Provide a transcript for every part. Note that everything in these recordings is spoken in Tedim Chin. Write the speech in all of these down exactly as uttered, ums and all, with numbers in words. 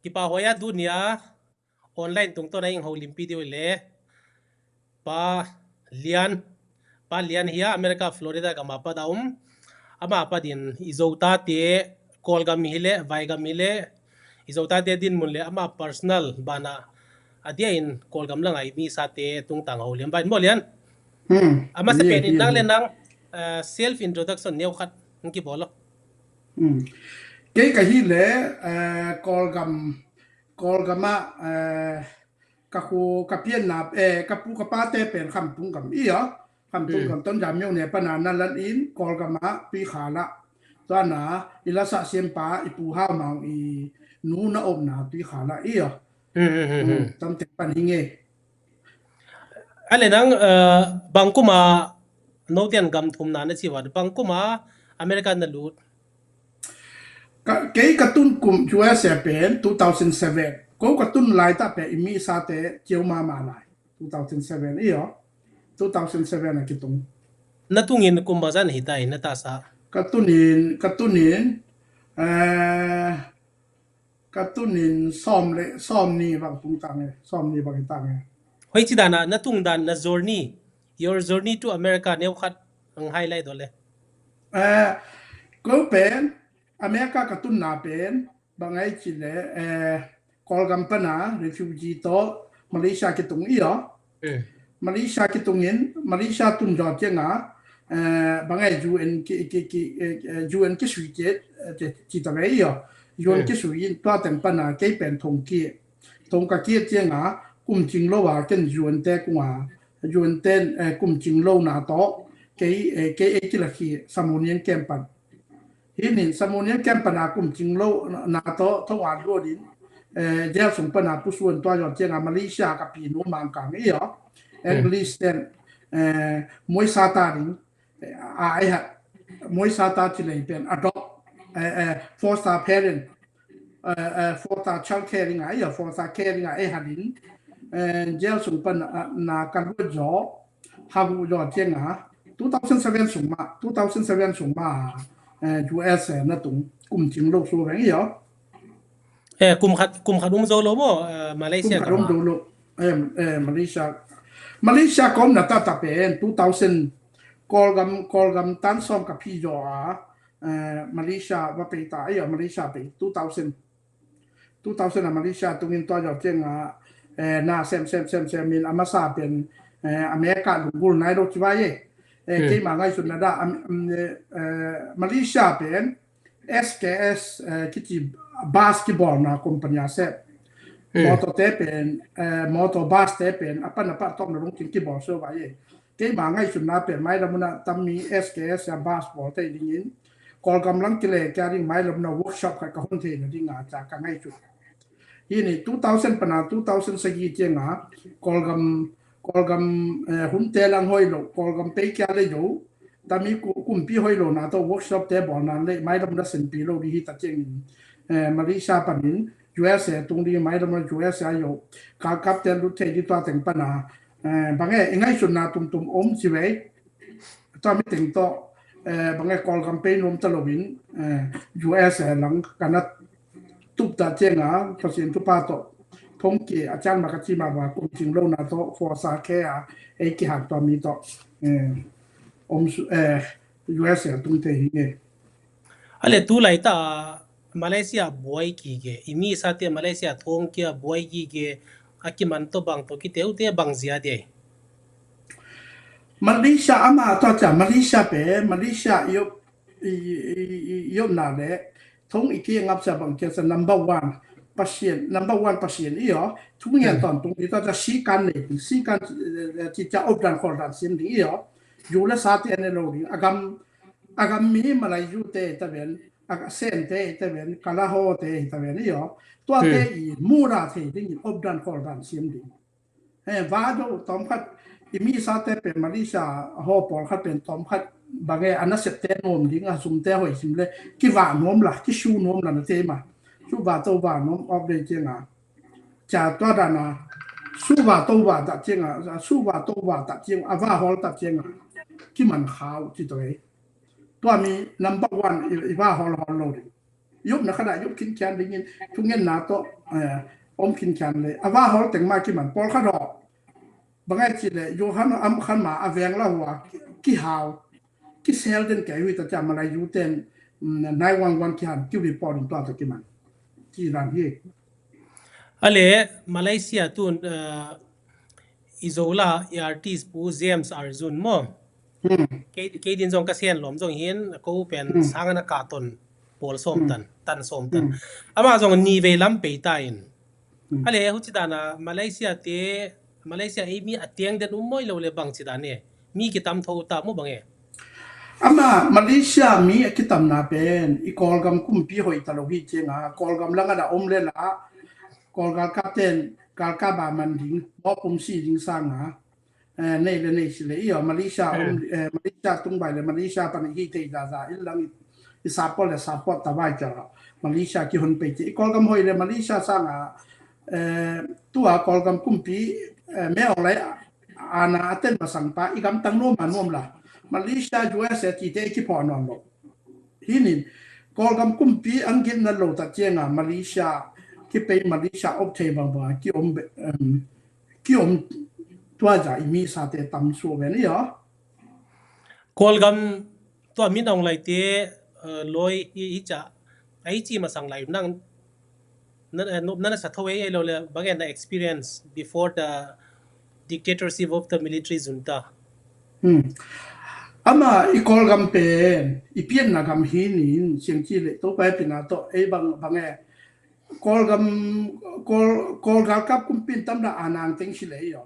Kipa huai a, dunia online tungtawn a ing ho limpi diu le Pa Lian, Pa Lian hi a, America Florida gam a pat a um. Ama pat in i Zo tate, Kawlgam hi le, Vaigam hi le, i Zo tate dinmun le ama personal bana a dia in Kawlgam langa i mi sate tungtang ho liam vai maw Lian. Hmm. A masa pen in nang le nang, eh, self introduction neu khat hong kibawl lo. Hmm. Kei ka hi le, eh, Kawlgam, Kawlgam ah, eh, ka khu, ka pianna, eh, ka pu ka pate pen Khamtung gam i a. Khamtung gam Tonzang myone pana na lan in Kawlgam ah Tuikhal ah. Tua na i lasa siampa i Pu Hau Mang i nu na omna Tuikhal ah i a. Hmm, hmm, hmm, hmm. Tam tek pan hi nge. A le nang, eh, bang kuma notian gam thumna na ci vat, bang kuma America na lut? Ka, kei ka tun kum U S A pen two thousand seven. Ko ka tun lai ta pen i mi sate ciau mama lai. Two thousand seven i a. Two thousand seven a kitung. Na tungin kum bang zan hi tai na ta sa? Ka tunin, ka tunin, eh, ka tunin sawm le, sawm ni bang tung tang e, sawm ni bang hi tang e. Hoi ci dana, na tung dan, na journey, your journey to America neu khat ang highlight do le. Eh, ko pen, America ka tunna pen, bang ai ci le, eh, Kawlgam pana refugee to Malaysia kitung i a. Eh. Malaysia kitungin, Malaysia tun zawh cianga, eh, bang ai U N ki, ki, ki, eh, U N kisui ki, eh, ci, ci ta ve i a. U N kisui in tua teng pana kei pen thong ki, thong ka ki cianga, kum cing lo a ken U N te kunga, U N te, eh, kum cing lo na to, kei, eh, kei e kila ki Samonian camp pan. Hinin Samonian camp pana kum cing lo na to, thong a luanin, eh, jail sung pana pusuan tua zawh cianga Malaysia ka pi nu Mangkang i a. English ten, eh, Muay Sata ding, eh, a, a, Muay Sata ci lei pen adopt, eh, eh, foster parent, eh, eh, foster child caring a, i a, foster caring a, eh, hadin, eh, jail sung pana, ah, na ka luat zawh, habu zawh cianga, two thousand seven sung ma, two thousand seven sung ma, eh, U S A na tung, kum cing lo su veng i a. Eh, kum khat, kum khat um zo lo maw, eh, Malaysia kum khat um zo lo. Eh, eh, Malaysia. Malaysia ka omna tata pen two thousand, Kawlgam, Kawlgam tan sawm ka phi zaw a, eh, Malaysia va pei ta, eh, Malaysia pei, two thousand. Two thousand a Malaysia tungin tua zawh cianga, eh, na sem, sem, sem, sem in a masa pen, eh, America lunggul nai lo ci vai e. Eh, keima ngaihsutna da, am, am, eh, Malaysia pen, S K S, eh, kici bus kibawlna company a sep. Motor te pen, eh, motor bus te pen, a pan a pan tawmna lungkin kibawl so vai e. Keima ngaihsutna pen, mailam una tammi S K S a bus bawl thei dingin, Kawlgam lang kile kia ding mailam una workshop khat ka hon theina dinga ca ka ngaihsut. Hini two thousand pana two thousand sagi cianga, Kawlgam, Kawlgam, eh, hunte lang hoi lo, Kawlgam pei kia le zo, tami ku-, kumpi hoi lo na to workshop te bawl nan le, mailam na senpi lo di hi ta ciangin, eh, Malaysia panin, U S A tung di mailam na U S A yo, ka kap te lut thei di tua teng pana, eh, bang e, i ngaihsutna tumtum om ci vei, tua mi teng to, eh, bang e Kawlgam pei nuam ta lo in, eh, U S A lang ka na tup ta cianga, Pasian thupha to, thong ki a cian ma ka ci ma ba, kum cing lo na to, forsa ke a, ei ki hak tua mi to, eh, om su, eh, U S A tung te hi nge. A le tu lai ta Malaysia buai kike, i mi sate Malaysia thong kia buai kike, a kiman to bang to kiteute bang zia de. Malaysia ama to ca, Malaysia pe, Malaysia i op, i, i, i, i op na le, thong i ki ngap sa bang kia sa number one, Pasian, number one Pasian i o, thong ngia ton tung i to ca si kan ne, si kan, eh, ci ca op dan khol dan sin ding i o, yu le sa te ne lo ding, agam, agam mi Malay yu te ta ben, a Sen te ta ben, Kalaho te ta ben i o, tua te i mu ra te ding i op dan khol dan sin ding. He, va do tom khat, i mi sa te pen Malaysia, ho pawl khat pen tom khat, bang e, a nasep te nuam ding, a sum te hoi sim le, ki va nuam la, ki su nuam la na te ma. Su va to va nuam, op de ciang a. Ca tua dan a, su va to va ta ciang a, su va to va ta ciang a, va hol ta ciang a. Ki man khau, ci to e. Tua mi number one, i, i va hol hol lo ding. Yop na khat ah yop khinkhian dingin thungetna tawh, eh, om khinkhian le a va hol teng mah kiman pawlkhat haw. Bang ai ci le Johan am khan ma a veng la hua kihau kisel den kei hui ta cia Malai yu ten, mm, nai wang wang kihan kiu hi pawh ding tua ta kiman. Ci dan hi. A le Malaysia tun, uh, i Zola i artist pu James Arjun maw. Hmm. Kei, kei din zong ka sen lawm zong hin ko pen Hmm. sang na ka ton pawl sawm Hmm. tan, tan sawm tan. Hmm. Ama zong ni vei lam pei ta in. Hmm. A le huci dana Malaysia te, Malaysia ei mi a tiang den um mawi lo le bang ci dan e. Mi kitam tho ta mu bang e. Ama Malaysia mi a kitamna pen i Kawlgam kumpi hoih ta lo hi cianga Kawlgam langah a om le la Kawl galkap ten galkap a man ding mawh pum si ding sanga, eh, nei le nei si le i aw Malaysia om, eh, Malaysia tung bai le Malaysia pan hi thei zaza i lang i, i support le support ta bai cia Malaysia kihon pei ci i Kawlgam hoih le Malaysia sanga, eh, tua Kawlgam kumpi, eh, me ong lai ana a ten masang pa i gam tang nuam a nuam la Malaysia U S A ti te i kiphaw nuam lo. Hinin Kawlgam kumpi ang gitna lo ta cianga Malaysia kipei Malaysia op thei bangbang a kiom, em, kiom tua za i mi sate tam suak ven i aw. Kawlgam tua min ong lai te, eh, loi i, i ca a i ci masang lai nang na, eh, nop na na sa tho ei ei lo le bang en na experience before the dictatorship of the military junta. Hmm. Ama i Kawlgam pen i pianna gam hinin siang ci le to pai pina to ei bang bang e Kawlgam Kawl Kawl galkap kumpin tamda anang teng si le i aw.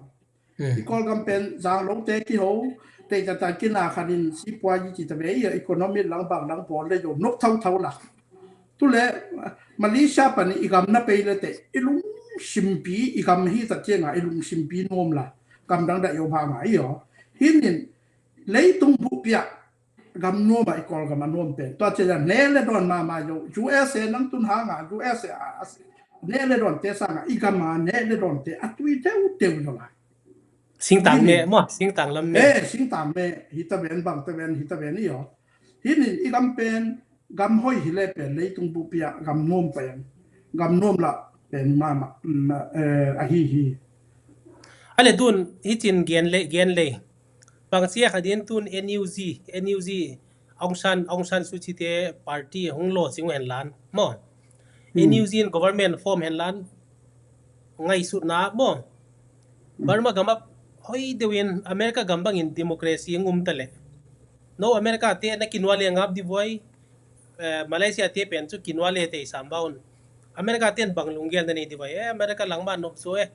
Hmm. I Kawlgam pen zang lo te kiho te ta ta kina khanin si pua yi ci ta ve i aw economy lang bang lang pawl le yo nok thau thau la. Tule Malaysia pan i gam na pei le te i lungsimpi i gam hi ta cianga i lungsimpi nuam la gam dang da yo ba nga i aw. Hinin leitung bu pia gam nuam a i Kawlgam a nuam pen tua cia ne le don mama yo U S A nang tun hanga U S A a, a, ne le don te sanga i gam a ne le don te a tui teu teu yo lai. Singtang me maw, singtang lam me. Eh, singtang me hi ta ven bang ta ven hi ta ven i aw. Hinin i gam pen gam hoih hi le pen leitung bu pia gam nuam pen gam nuam la pen mama, mm, eh, a hi hi. A le tun hi cin gen le gen le. Bang sia kha din tun N U G, N U G Aung San, Aung San Suu Kyi te party hong lo sing hen lan maw. Hmm. N U G in government form hen lan ngaihsutna maw. Hmm. Burma gam a hoi deuh in America gam bangin democracy ngum ta le. No America te na kinua le ngap di voi. Eh, Malaysia te pen cu kinua le te i sam baun. America ten bang lunggel na nei di voi. Eh, America lang man nop zo eh.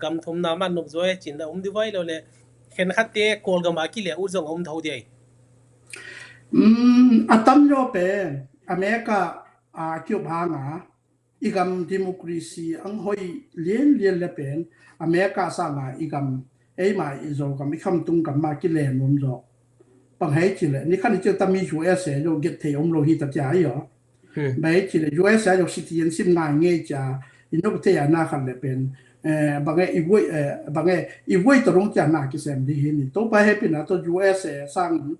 Gam thumna man nop zo eh. Cin da um di voi lo le. Khen khat te Kawlgam a kile ut zong um tho di ai. Mm, a tam yo pen America a kiup hanga i gam democracy ang hoi lian lian le pen America sanga i gam eima i zo gam i khamtung gam ma kile nuam zo. Bang hei ci le ni khan i ci tami U S A lo get thei om lo hi ta cia i aw. Hmm. Bang hei ci le U S A lo citizenship ngai ngei cia i nok thei a na khan le pen, eh, bang e i voi, eh, bang e i voi to rong cia na kisem di hi ni. To pa hei pina to U S A sang,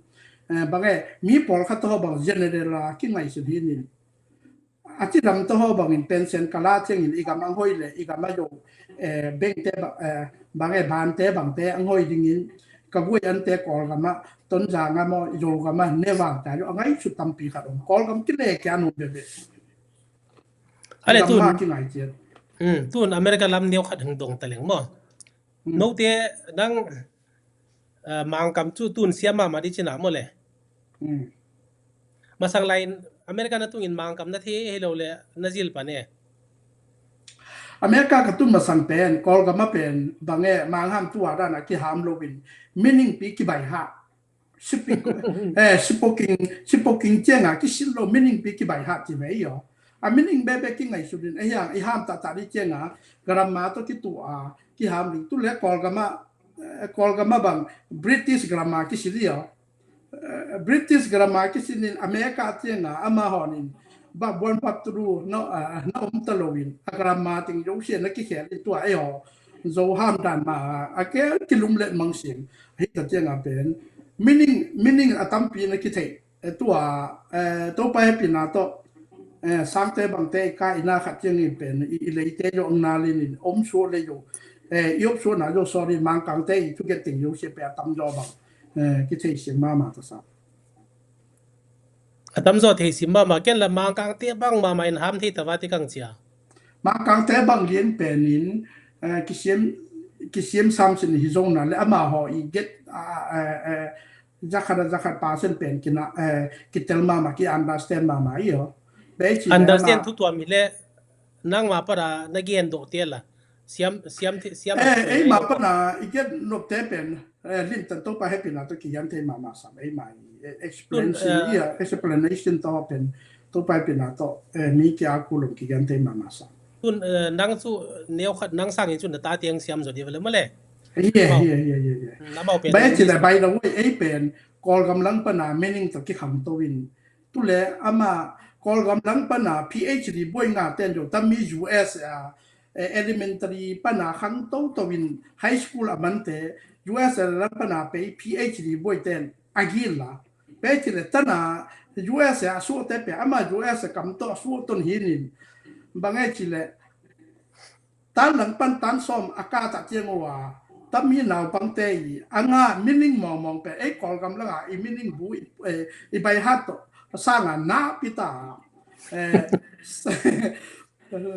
eh, bang e mi pawl khat to bang general a kingai sin hi ni. A ci lam to ho bangin pension ka la ciangin i gam ang hoi le i gam a yo, eh, bengte ba, eh, bang e bante bangte ang hoi dingin ka vui ante Kawlgam a Tonzang a maw Zogam a ne vang ta yo a ngaihsut tampi khat om Kawlgam kile kia nu bebe. A le tun ma ki ngai ciat. Hmm, tun America lam neu khat hang dong ta leng maw. Hmm. Note nang, eh, Mangkam cu tun siam mahmah di cina maw le. Hmm. Masang lai in America na tungin Mangkam na thei hei lo le na zil pan e. America ka tun masang pen Kawlgam a pen bang e mangham tua dan a kiham lo in meaning pi kibai ha. Sipi, eh, sipoking, sipoking cianga kisil lo meaning pi kibai ha ti ve i aw. A meaning bebe kingaihsut in, eh, hiang, i ham ta ta di cianga, grammar to kitu a, kiham ling tu le Kawlgam a, eh, Kawlgam a bang, British grammar kisil i aw. Eh, British grammar kisil in America cianga, ama hon in, ba buan pap tu du, no, ah, na om ta lo in, a grammar ting yo sia na kikhel in tua, eh, aw. Zo ham dan ma a ke kilum let mang sing hi ta tiang a pen meaning, meaning a tampi na kithei, eh, tua, eh, Topa hepina to Eh, sangte bangte i ka ina khat ciangin pen i, i leite zong nalin in om suak le zong, eh, i om suakna zong sawrin Mangkangte i thugen teng zong sia pe a tamzaw bang, eh, kithei sim mahmah ta sa. A tamzaw thei sim mahmah, ken la Mangkangte bang mahmah in ham thei ta va ti kang cia. Mangkangte bang lian penin, eh, kisiam, kisiam sam sin hi zong na le amahaw i get, ah, eh, eh, zakhat a zakhat percent pen kina, eh, kitel mahmah, ki understand mahmah i aw. Bei ci le understand ama thu tuam hi le nangma para na gen doh te la. Siam, siam, siam eh, ei ma pana i get nop te pen, eh, limtan Topa hepina to kigen thei mahmah sam, ei ma i, eh, explanation, eh, i a, explanation to pen Topa hepina to, eh, mi kia kulum kigen thei mahmah sam. Tun, eh, nang cu neu khat nang sangin cu na ta tiang siam zaw di vele male. Iya, iya, iya, iya, iya. Namau pen. Bai ci le, by the way, ei pen Kawlgam lang pana meaning to kikhang to in. Tu le ama Kawlgam lang pana PhD buai nga ten zong tammi U S a, eh, elementary pana khang to to in high school a mante U S a lang pana pei PhD buai ten a gil la. Pei ci le tana U S a suakte pe ama U S a kam to a suak ton hinin. Bang e ci le tan lang pan tan sawm a ka ta ciang uh a tammi naupangte i a nga meaning mawngmawng pe ei Kawlgam langa i meaning bu i, eh, i bai hat to sanga na pita, eh,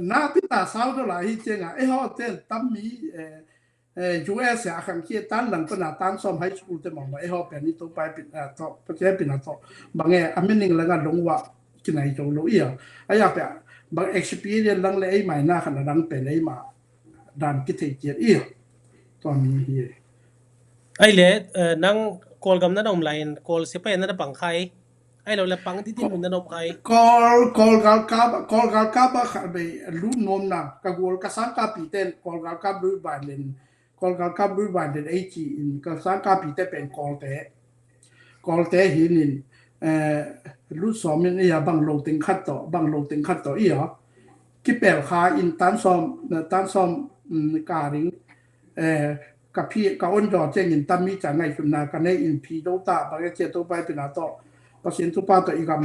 na pita sau do la hi cianga ei haw ten tammi, eh, eh, U S a khang kia tan lang pana tan sawm high school te mawngmawng ei haw pen i to pai pin, eh, to, pai pin a to. Bang e a meaning langa dong wa kinai zo lo i a. Ai a pe bang experience lang le ei mai na khan a dang pen ei ma dan kithei ciat i a. Tua mi hi. Ai le, eh, nang Kawlgam na na om lai in Kawl sipai na na pang khai. Ai lo le pang ti ti mun na na om khai. Kawl, Kawl galkap, Kawl galkap a kha bei lu nom na ka gual ka sang ka pi ten Kawl galkap lu bai len Kawl galkap lui bai den ei ci in ka sang ka pi te pen Kawlte. Kawlte hinin, eh, lut sawm in i a bang lo teng khat tawh, bang lo teng khat tawh i a. Kipel kha in tan sawm, tan sawm, mm, ka ring, eh, ka phi, ka on zaw ciangin tammi ca ngaihsutna ka nei in phi do ta bang e cia to pai pina tawh. Pasian thupha tawh i gam,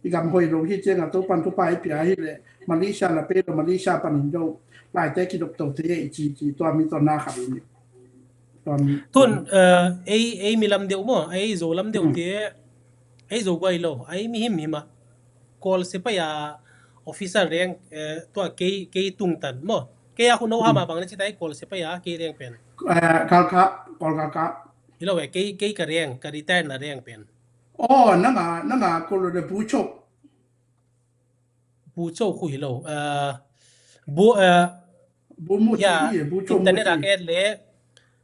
i gam hoih lo hi cianga Topan thupha i pia hi le Malaysia la pe lo Malaysia panin zo laite kidop to te i ci ci tua mi tawh na khat in. Tua mi. Tun, eh, ei, ei mi lam deuh maw, ei Zo lam deuh te, ei Zo guai lo, ei mi him him a. Kawl sipai a officer reng, eh, tua kei, kei tungtan maw. Kei a khu no hama bang na ci tai Kawl sipai a kei reng pen. Eh, galkap, Kawl galkap. Hi lo e, kei, kei ka reng, ka retire na reng pen. Oh, nanga, nanga ko lo de bu chok. Bu chok khu hi lo. Ah, bu, ah, bu mu ya, ci, bu chok internet mu ci. Internet a ka et le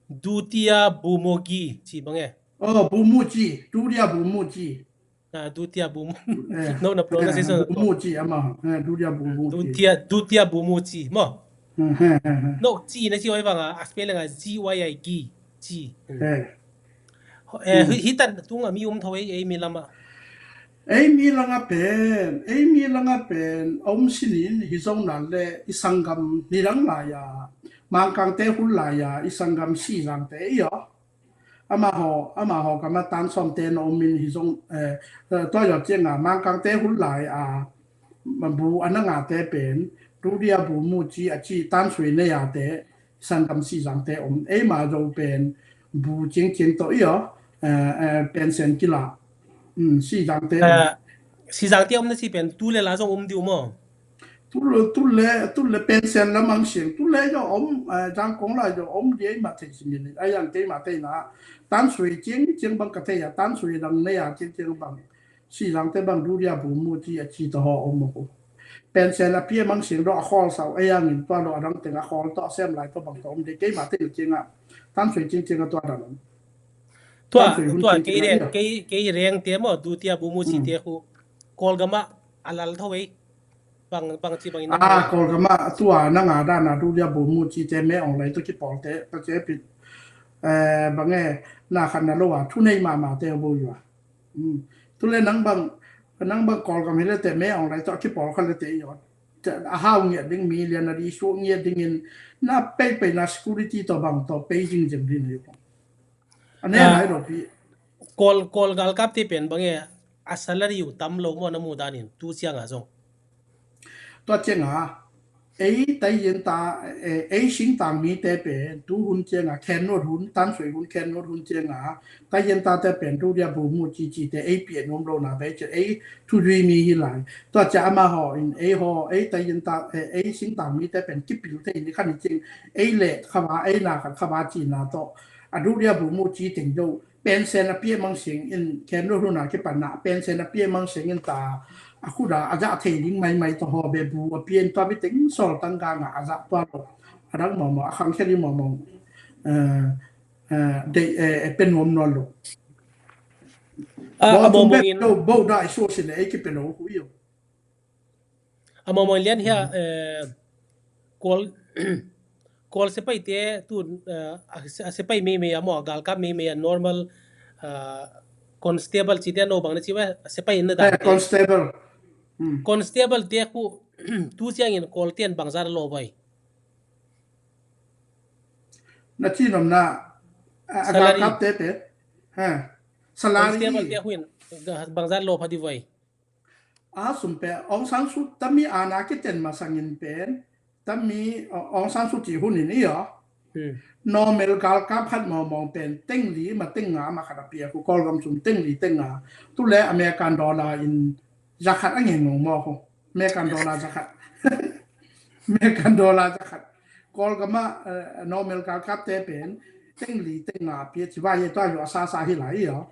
dutia bu mu gi ci bang e. Oh, bu mu ci, dutia bu mu ci. Ah, dutia bu mu. Eh, no na pronunciation. Eh, bu mu ci ama. Eh, dutia bu mu ci. Dutia, dutia bu mu ci mo. Hmm, hmm, hmm, hmm. No ci na ci oi bang a, a spelling a G Y I gi. Ci. Eh. Eh, hmm. Hi, hi tan tunga mi um tho ei, ei mi lama. Ei mi langa pen, ei mi langa pen, om sinin hi zong nan le i sanggam ni dang lai a, Mangkangte hun lai a, i sanggam si zangte i aw. Amahaw, amahaw kama tan sawmte na om in hi zong, eh, eh, tua yaw cianga, Mangkangte hun lai a, bu a na ngate pen, dudia bu mu ci a ci tan sui nei a te, Sangkam Sizangte om. Eima Zo pen bu ciangciang tawh i aw, eh, eh, pensen kila. Um, Sizangte om. Eh, Sizangte om na ci pen tu le la zong om diu maw? Tu le, tu le, tu le pensen la mang siang. Tu le zong om, eh, Zangkong la zong om di eima thei singin. A yang keima thei na. Tan sui ciang, ciang bang ka thei a, tan sui dang nei a, ciang, ciang bang. Sizangte bang dudia bu mu ci a ci tawh haw om maw ku. Pensen a pia mang siang dawh a khawl sau, a yangin tua dawh a dang teng a khawl tawh a sem lai tawh bang tawh om de keima teng ciangah. Tan sui ciang ciangah tua dang om. Tua, tua kei reng, kei, kei reng te maw, dutia bu mu ci te khu. Kawlgamah a lal tho ei. Bang, bang ci bangin. Ah, Kawlgamah tua na nga dana dudia bu mu ci te me ong lai tawh kipawl te, pa ce pit. Eh, bang e, na khan na lo a, thu nei mama te bo yua. Um, tu le nang bang, nang bang Kawlgam hi le te me ong lai tawh kipawl kha le te i aw. A hau ngiat ding mi lian a di suak ngiat dingin na peipei na security tawh bang tawh pei zingzing ding hi. A ne lai lo pi. Kawl, Kawl galkap te pen bang e a salary uh tam lo maw na mu danin tu cianga zong. Tua cianga ei Taiyin ta, eh, ei singtang mite pen tu hun cianga khen nuat hun, tansui hun khen nuat hun cianga Taiyin tate pen tu dia bu mu ci ci te ei pia nuam lo na bei ci ei tu dui mi hi lai. Tua cia ama ho in ei ho ei Taiyin ta, eh, ei singtang mite pen kipil te in khan cing ei le khava ei na khat khava ci na to a du dia bu mu ci ting do pensen a pia mang sing in khen nuat hun a kipan na pensen a pia mang sing in ta a khuda a za thei ding mai mai to ho be bu a pia in tua bi ting sol tang ga nga a za tua lo a dang mo mo a khang khe di mo mo. Eh, eh, de, eh, eh, pen nuam nuam lo. A, bo a tung mong bek mongin lo bo da isu sin ei ki pe lo hu yo. A mong mong lian hia, eh, kol, kol sepai te tu, eh, a, a sepai mei mei a mo a galkap mei mei a normal, eh, constable ci te no bang na ci wa sepai na da. Eh, constable. Hmm. Constable te ku tu siangin kol ten bang zar lo bai. Na ci nom na a, a galkap te pe. Ha. Salary. Constable te huin bang zar lo pha di vai. A sum pe Aung San Suu tami ana kiten masangin pen tami Aung San Suu Kyi hunin i yo. Hmm. Normal galkap khat mong mong pen teng li ma teng nga ma khat a pia ku kol gam sum teng li teng nga. Tu le American dollar in zakhat a ngen ngong mo ko. American dollar zakhat. American dollar zakhat. Kol gama, eh, normal galkap te pen teng li teng nga pia ci vai ye tua yo a sa sa hi lai yo.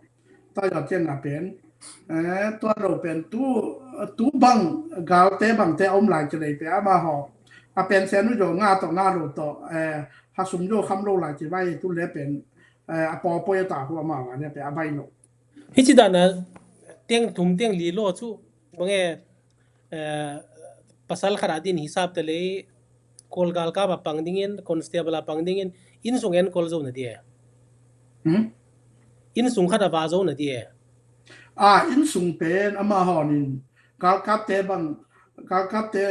Tua yo ciang a pen, eh, tua lo pen tu, tu bang gal te bang te om lai ci lei pe ama ho. A pensen u yo nga to nga lo to, eh, ha sum yo kham lo lai ci vai ye tu le pen, eh, a po po yo ta hu ama wa ne pe a vai lo. Hi ci dan a teng thum teng li lo cu bang e, eh, pasal khat a din hisap te lei kol galkap a pang dingin constable a pang dingin inn sung en kol zo na di e. Hmm? Inn sung khat a va zo na di e. A inn sung pen ama ho nin galkap te bang galkap te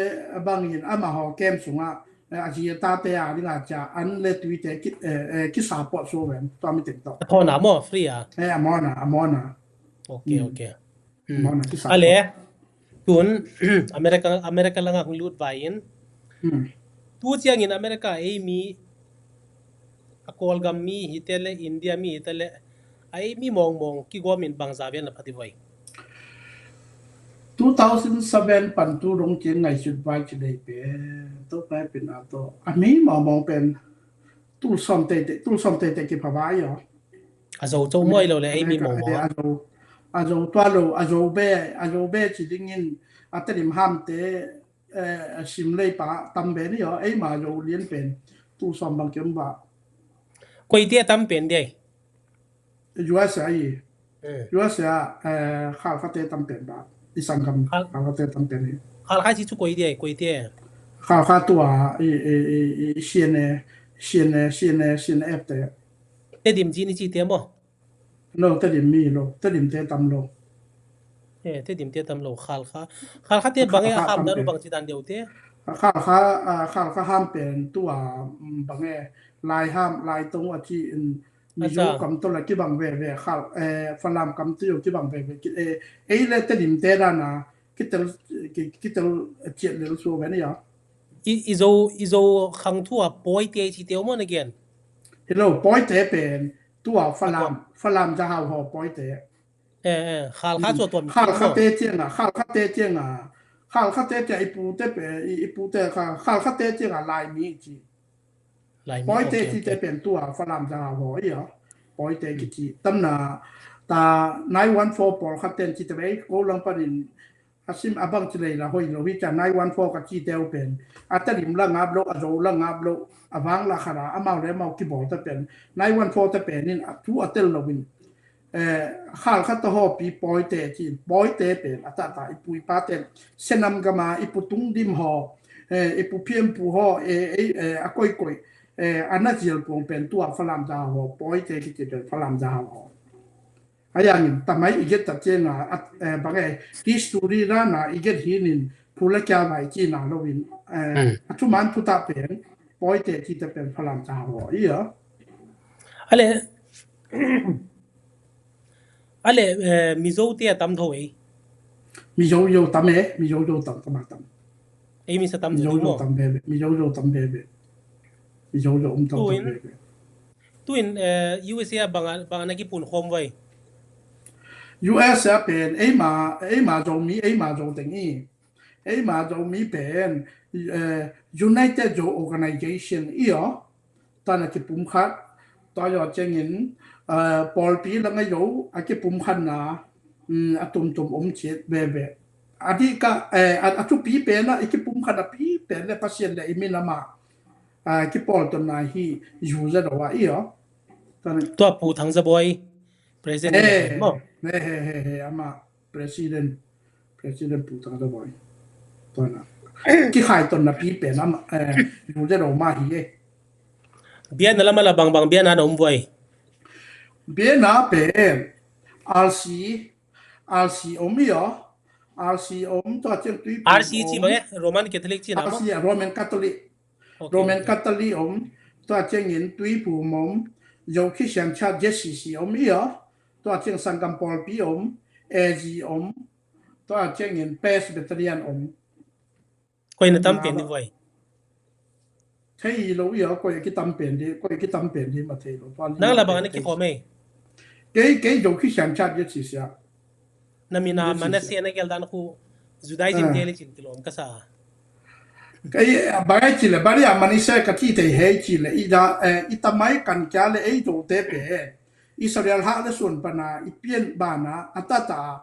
bang in ama ho kem sung a, eh, a zi ta te a ding a cia an le tui te ki, eh, eh, ki sa pot so ven tua mi teng to. A thona mo free a. Eh, a mona, a mona. Ok, hmm, ok. Hmm. Mona ki sa pot. Ale tun America, America langa hong lut vai in. Hmm. Tu ciangin America ei mi a Kawlgam mi hi te le India mi hi te le a ei mi mawngmawng kigawmin bangza vian a pha ti vai. Two thousand seven pan tu dong ciang ngaihsut vai ci lei pen to pai pen a to a mi mawngmawng pen tul sawm tete, tul sawm tete kipha vai aw. A zo co muai lo le ei mi mawngmawng a zo, a zo tua lo a zo be, a zo be ci dingin a Tedim ham te eh, a sim lei pa tam pen hi aw, eima Zo lian pen tu sawm bang kiom ba. Koi te tam pen dei. U S A i. Eh. U S A, eh, Khalkha te tam pen ba. I sanggam Khal- Khalkha te tam pen hi. Khalkha ci cu koi dei, koi te. Khalkha tua i, i, i, i C N A, C N A, C N A, C N F te. Tedim ci ni ci te maw? Lo, Tedim mi lo, Tedim te tam lo. Eh, Tedim te tam lo, Khalkha. Khalkha te bang e a ham dan bang ci dan deuh te. Khalkha, ah, Khalkha ham pen tua, mm, bang e, Lai ham, Lai tong a ci in Mizo kam to la kibang veve, Khal, eh, Falam kam to yo kibang veve, ki, eh, ei le Tedim te dan a, kitel, ki, kitel ciat lel su ve ni ya. I, i Zo, i Zo khang thu a Pawi te ci teu maw na gen? Hi lo, Pawi te pen, tua Falam, Falam za hau haw Pawi te. Eh, eh, Khalkha cu a tuam Khalkha te ciang a, Khalkha te ciang a, Khalkha te ciang i pu te pen, i, i pu te kha, Khalkha te ciang a Lai mi ci. Pawi te ci te pen tua Falam za hau haw i a. Pawi te ki ci. Tam na, ta nine one four pawl khat ten ci te bei, ko lang panin, a sim a bang ci lei la hoi lo hi ca nine one four ka ci teu pen. A Tedim la ngap lo, a Zo la ngap lo, a vang la khat a, amau le amau kibawl te pen. Nine one four te pen in a thu a tel lo in. Eh, Khalkha te haw pi Pawi te ci, Pawi te pen, a ta ta i pu i pa te, Senam gam a i pu Tung Dim haw, eh, i pu Phiam Pu haw, eh, eh, eh, a koi koi, eh, a na zial puang pen tua Falam za haw, Pawi te ki ci pen Falam za haw. A yang in tamai i get ta ciang a, at, eh, bang e, history dan a i get hi nin, phu la kia vai ci na lo in, eh, a thuman phu ta pen, Pawi te ci te pen Falam za haw, i a. Ale, ale, eh, Mizo te a tam tho ei. Mizo yo tam e, Mizo yo tam, tam, tam. Ei mi sa tam zo ding maw? Mizo zo tam veve, mizo zo tam veve. Mizo zo um tam tam veve. Tuin, eh, U S A ah bang a, bang a na kipun khawm vai? U S A pen eima, eima Zomi, eima Zo teng i. Eima Zomi pen, eh, United Zo Organization i aw. Tua na kipumkhat, tua zaw ciangin, eh, pawlpi langa zo a kipumkhatna, mm, a tumtum om ciat veve. A dih ka, eh, a, a thupi pen a i kipumkhat a pi pen le Pasian le i minam a, ah, kipawltawna hi U Z O a i aw. Tua Pu Thang Za Bawi, President maw? He, he, he, he, amah President, President Pu Thang Za Bawi. Tua na. Kikhaitawna pi pen amah, eh, U Z O mah hi e. Biakna lam ah la bangbang biakna na om vai? Biakna pen R C, R C om i aw. R C om, tua ciang Tuiphum om. R C ci bang e? Roman Catholic ci na maw? R C, Roman Catholic. Ok, Roman Catholic om, tua ciangin Tuiphum om, Zo Christian Church, Z C C om i aw, tua ciang Sanggam Pawlpi om, A G om, tua ciangin Presbyterian om. Koi na tam pen ni vai? Thei lo i aw, koi a kitam pen di, koi a kitam pen di ma thei lo. Nang la bang a na kikhawm ei? Kei, kei Zo Christian Church, Z C C a. Na min a Manasseh na geldan khu Judaism te le cin kilawm ka sa. Kei, bang ai ci le, bang ai a Manasseh ka ci thei hei ci le, i da, eh, i tamai kan kia le ei Zote pen Israel hak le suan pana i pian bana a tata,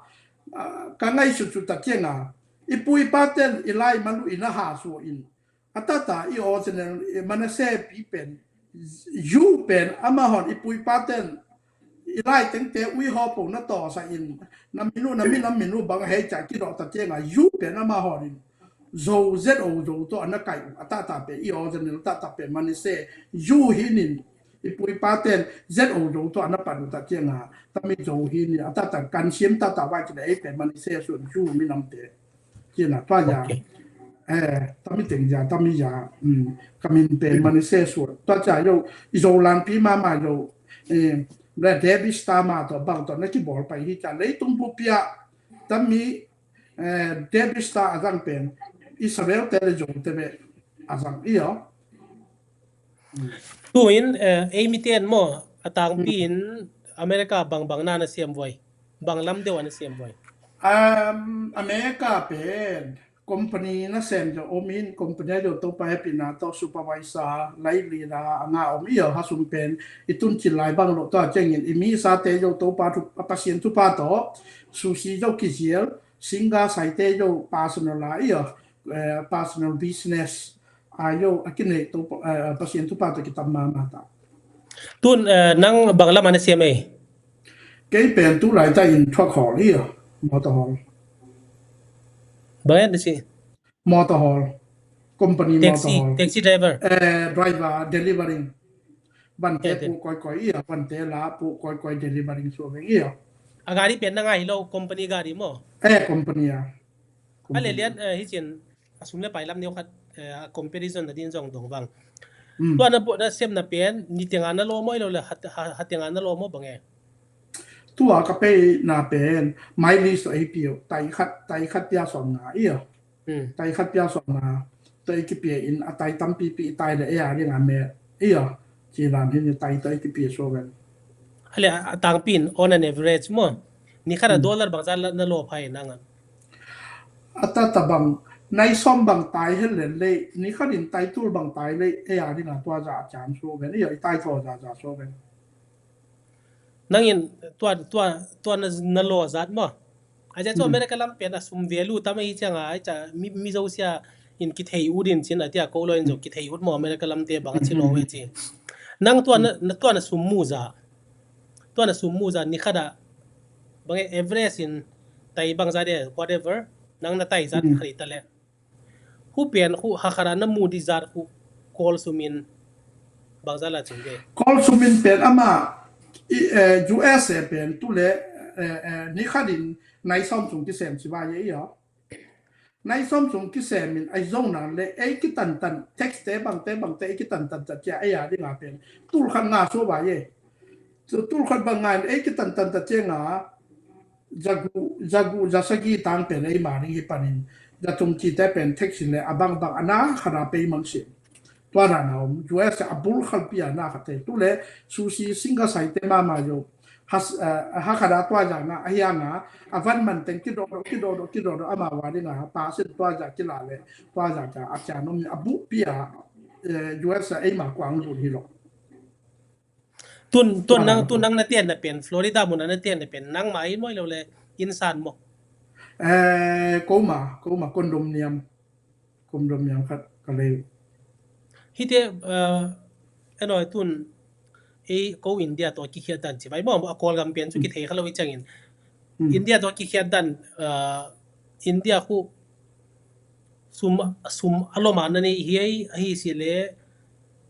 ah, ka ngaihsutsut ta cianga i pu i paten i lai malu i na ha suah in. A tata i original, eh, Manasseh pi pen, U pen amahon i pu i paten i lai tengte ui haw po na tawsa in, na minu, na minam minu bang hei ca kidawh ta cianga U pen amahon in Zo, Z O Zo tawh a na kai uh. A tata pen i original tata pen Manasseh U hi nin, i pu i paten Z O Zo tawh a na pan uh ta cianga tami Zo hi nin, a tata kan siam tata vai ci le ei pen Manasseh suan U minamte. Cina tua ya. Ok. Eh, tami teng ya, tami ya. Hmm. Ka min pen Manasseh suan. Tua ca yo, i Zolan pi mama yo. Eh, le David Star ma to bang to na kibawl pai hi ca leitung bupia. Tami, eh, David Star a zang pen Israel te le Zote ve a zang i aw. Tuin, eh, ei miten maw, a tangpi in America bangbang na na siam vai? Bang lam deuh a na siam vai? Um, America pen company na sem deuh om in, company a deuh Topa hepina tawh supervisor, lai leader a nga om i aw, ha sum pen i tun cil lai bang lo tawh a ciangin i mi sa te deuh Topa thu, a Pasian thupha tawh, susi deuh kizial, singa sai te deuh personal a i aw, eh, personal business. Ayo, a kinei to, eh, Pasian thupha to kitam mama ta. Tun, eh, nang bang lam a na siam ei? Kei pen tu lai ta in truck hawl hi, motor hawl. Bang en si? Motor hawl. Company taxi, motor hawl. Taxi driver. Eh, driver, delivering. Bante pu koi koi i a, bante la pu koi koi delivering suak i a. A gari pen na ngai lo, company gari maw? Eh, company a. A le lian, eh, hi cin, a sum le pai lam neu khat, eh, a comparison na din zong dong vang. Tua na buh na siam na pen, ni tenga na lo maw i lo le, ha, ha, ha tenga na lo maw bang e? Tua ka pei na pen, mai li so ei piu, tai khat, tai khat pia som na i a. Tai khat pia som na, tai kipia in a tai tampipi tai le ei a ding a me, ei a, ci lam hi ni tai tai kipia so ven. A le a tangpi in on an average maw? Ni khat a dollar bang zat na lo phai nang a. A ta ta bang, nai som bang tai hel len le, ni khat in tai tul bang tai le, ei a ding a tua za a chan so ven, ei a i tai thaw za za so ven. Nangin tua, tua, tua na, na lo zat maw? A zia cu America lam pen a sum value tam a hi cianga, a zia mi, mi zosia in kithei ut in cin a tia ko lo in zo kithei ut maw America lam te bang a ci lo ve ci. Nang tua na, tua na sum mu za. Tua na sum mu za ni khat a bang e average in tai bang za de whatever. Nang na tai zat khat i ta le. Hu pen hu hakhat a na mu di zat hu Kawl sum in bang zat la cin de. Kawl sum in pen ama i, eh, U S A pen tu le, eh, eh, ni khat in nai som sung kisem ci va ye i a. Nai som sung kisem in ai zong nan le ei kitantan tax te bang te bang te ei kitantan ta cia ei a ding a pen tul khat nga so va ye. Tul khat bang nga in ei kitantan ta cia nga zagu, zagu, zasagi tang pen ei ma ding hi panin. Za tum cite pen tax le a bangbang a na khat a pay mang sin. Tua dan a om, U S a bul khalpi a na khat te. Tu le sushi singa sai te mama yo. Has, eh, ha khat a tua za na a hiang a, a van man teng kidodo, kidodo, kidodo ama wa ding a, pa sin tua za kila le, tua za ca, a ca nom a bu pi a, eh, U S a eima kuang lut hi lo. Tun, tun nang, tun nang na tian na pen, Florida mun na tian na pen, nang mai moi lo le, insan mo. Eh, koma, koma, condominium. Condominium khat ka lei. Hite, eh, enoi tun, ei ko India to kikhiat dan ci vai mo, a Kawlgam pen cu kithei kha lo i ciangin. Hmm. India to kikhiat dan, eh, India khu sum, sum a lom a na nei hi ei, ahi si le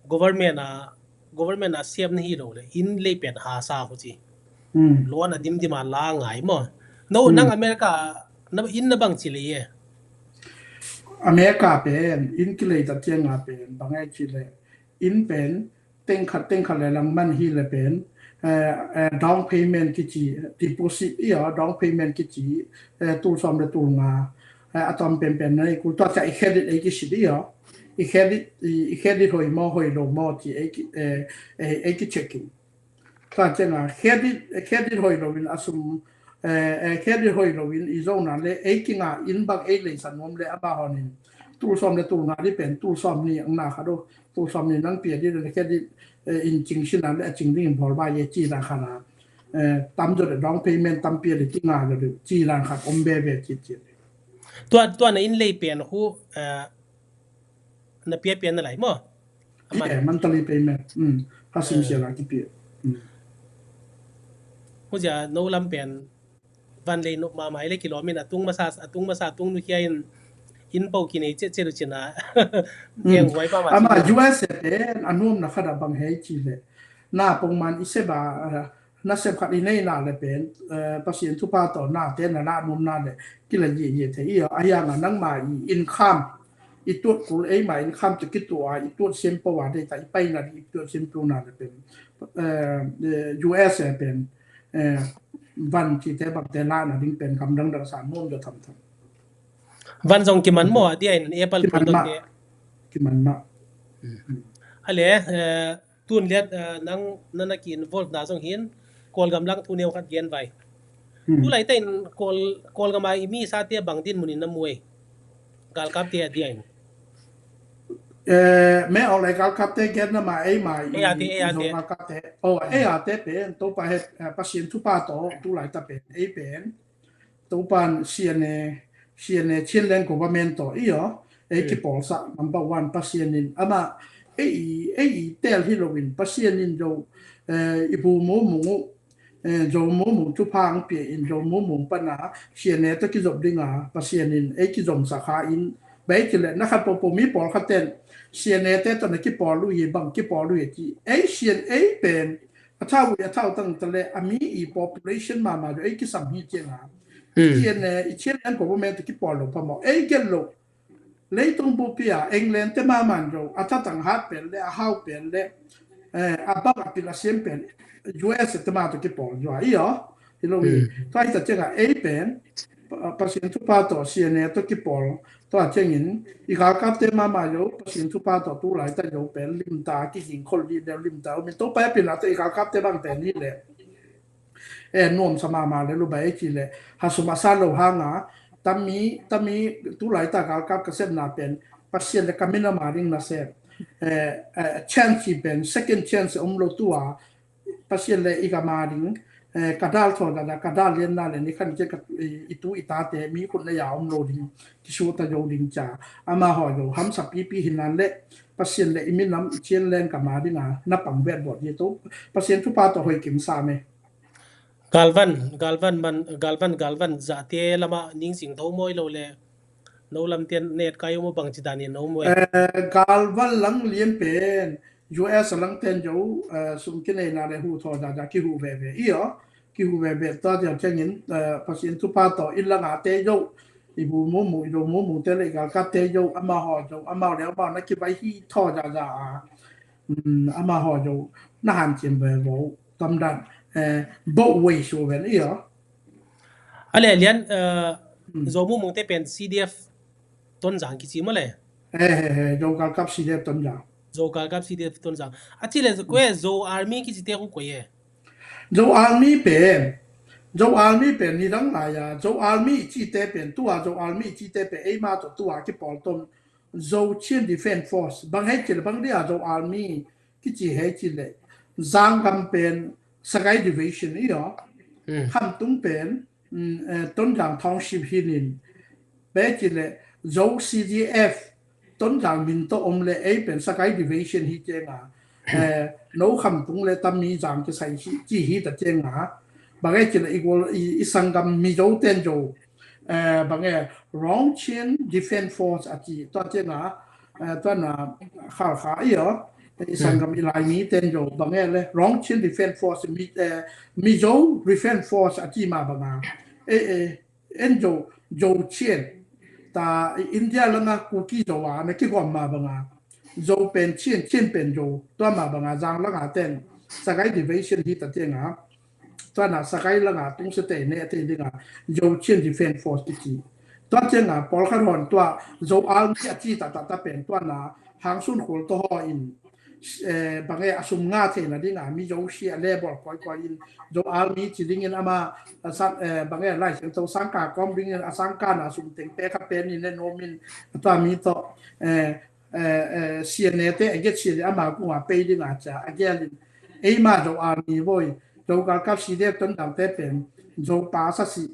government a, government a siam na hi lo le, inn lei pen ha sa khu ci. Hmm. Loan a dim dim a la ngai mo. No, hmm, nang America, na, inn na bang ci le ye. America pen, inn kilei ta ciang a pen, bang ai ci le, inn pen, teng khat, teng khat le lang man hi le pen, eh, eh, down payment kici, deposit i a, down payment kici, eh, tul sawm le tul nga, eh, a tom pen pen na i kul tua ca i credit ei kisit i a, i credit, i, i credit hoi mo, hoi lo mo ci ei ki, eh, eh, ei ki checking. Tua ciang a credit, credit hoi lo in a sum, eh, eh, credit hoi lo in i zo na le ei kinga in bang ei lei san nuam le a ba hon in. Tul sawm le tul nga di pen, tul sawm ni ang na kha do, tul sawm ni nang pia di le credit, eh, in cing sin a le a cing ding in bawl ba ye ci dan kha na. Eh, tam zo le down payment tam pia le kinga zo le ci dan kha om be be ci ci. Tua, tua na in lei pen hu, eh, na pia pia na lai mo. Aman. Eh, monthly payment. Hmm. Hasim, eh, sia la ki pia. Hmm. Hu sia no lam pen van lei no ma mai le kilawm in a tung masa, a tung masa, a tung nu kia in, in pau ki nei che che lu chin a. Hmm. Eng huai pa ma. Ama ci U S A pen a nuam na khat a bang hei ci le. Na pong man i se ba, ah, na sem khat i nei na le pen, eh, Pasian thupha to na te na la nuam na le kila ye ye te i a, a hiang a nang ma i income, i tuat kul ei ma income te ki tua, i tuat siam pau a dei ta i pai na di i tuat siam pau na le pen, eh, eh, U S A pen, eh, van ci te bang te la na ding pen kam dang dang sa nuam do tham tham. Van zong kiman maw, a dia in Apple phone dong te. Kiman mah. Hmm. A le, eh, tun liat, eh, nang, nana ki involve na zong hin, Kawlgam lang thu neu khat gen vai. Hmm. Tu lai ta in Kawl, Kawlgam a i mi sa te bang din mun in na muai. Galkap te a dia in. Eh, me aw lai galkap te gen na ma ei ma i, ei a te, ei a te. Galkap te. Oh, ei a te pen, to pa het, eh, Pasian thupha to, tu lai ta pen, ei pen. Topan C N A, C N A Chinland Government tawh i aw, ei, hmm, kipawlsak number one Pasian in, ama, ei, ei tel hi loin Pasian in zo, eh, i bu mu mu, eh, zo mu mu thupha ang pia in zo mu mu pana C N A tawh kizop dinga Pasian in ei kizomsak kha in, bei kile na khat popo mi pawlkhat ten C N A te tawh na kipawl uh hi bang kipawl uh hi ti, ei C N A pen, a thau i a thau tang ta le a mi i population mama do ei kisam hi cianga. Hmm. Cian, eh, i cian an government kipawl lo phamawh. Ei gel lo. Leitung bupi a England te mama do a thatang hat pen le a hau pen le, eh, a bak a pil a siam pen U S te ma to kipawl zo a i aw. Hi lo i. Hmm. Tua hi ta cianga ei pen, pa, Pasian thupha tawh C N A tawh kipawl. Tua ciangin, i galkapte mama zo, Pasian thupha tawh tu lai ta zo pen, limta, kihing khol dih deuh limta, umin Topa e pina tawh i galkapte bang pen hi le. E, nuamsa mama le, lu bai e ci le, hasum a sa lo hanga, tami, tami, tu lai ta galkap ka sepna pen, Pasian le ka minam a ding na sep. E, e, chance pen, second chance om lo tua, Pasian le i gam a ding, eh, ka dal thaw dada, ka dal lianna le ni khan i, i tu i tate mi khut na ya om lo ding, kisuta zo ding ca. Ama haw zo, hamsa pipi hinan le, Pasian le i minam, i cian leng gam a ding a, na pang vet bawt hi to, Pasian thupha tawh hoi kim sa me. Galvan, galvan man, galvan, galvan, zate lama ning sing tho mawi lo le, no lam tian net kai um bang ci dan in no mawi. Eh, galvan lang lian pen, U S a lang ten zo, eh, sum kineina le hu thaw dada kihu veve i aw, kihu veve ta dia ciangin, eh, Pasian thupha tawh i langa te zo, i bu mumu, i do mumu te le i galkap te zo, ama haw zo, ama le ama na kivai hi thaw dada a. Mm, ama haw zo, na han ciam ve vo, tam dan, eh, bo wei su ven i aw. A le lian, eh, mm, zo mumu te pen C D F Tonzang kici maw le. He he he, Zo galkap C D F Tonzang. Zo galkap C D F Tonzang. A ci le koi e, Zo Army kicite khu koi e. Zo Army pen, Zo Army pen nidang lai a, Zo Army i cite pen tua, Zo Army i cite pen eima tawh tua kipawltom Zo Chin Defense Force. Bang hei ci le bang dia Zo Army kici hei ci le, Zanggam pen Sagaing Division i aw. Khamtung pen Tonzang Township hi nin. Bek ci le Zo C D F Tonzang min tawh om le ei pen Sagaing Division hi cianga, no Khamtung le Tamizang kisai ci hi ta cianga, bang e ci le i gual i sanggam Mizo ten Zo, bang e, Rongchin Defense Force a ci tua cianga, tua na Khalkha i aw, i sanggam i Laimi ten Zo bang e le Rongchin Defense Force, Mizo Defense Force a ci ma banga, e e en Zo, Zo Chin ta India langa Kuki Zo a na kigawm ma banga, Zo pen Chin, Chin pen Zo, tua ma banga Zang langa ten Sagaing Division hi ta cianga, tua na Sagaing langa tungse te ne a te dinga Zo Chin Defense Force kici. Tua cianga pawlkhat hon tua Zo Army a ci ta ta ta pen tua na Hangsun Khul to ho in bang e a sum nga theina dinga Mizo si a le bawl koikoi in Zo Army ci dingin ama bang e Lai Siangtho sangka kawm dingin a sangka na sum teng pe kha pen in le nomin tua mi tawh C N A te a get si ama kunga pei dinga ca a gelin eima Zo Army voi, Zo galkap C D F Tonzang te pen Zo pa sa si,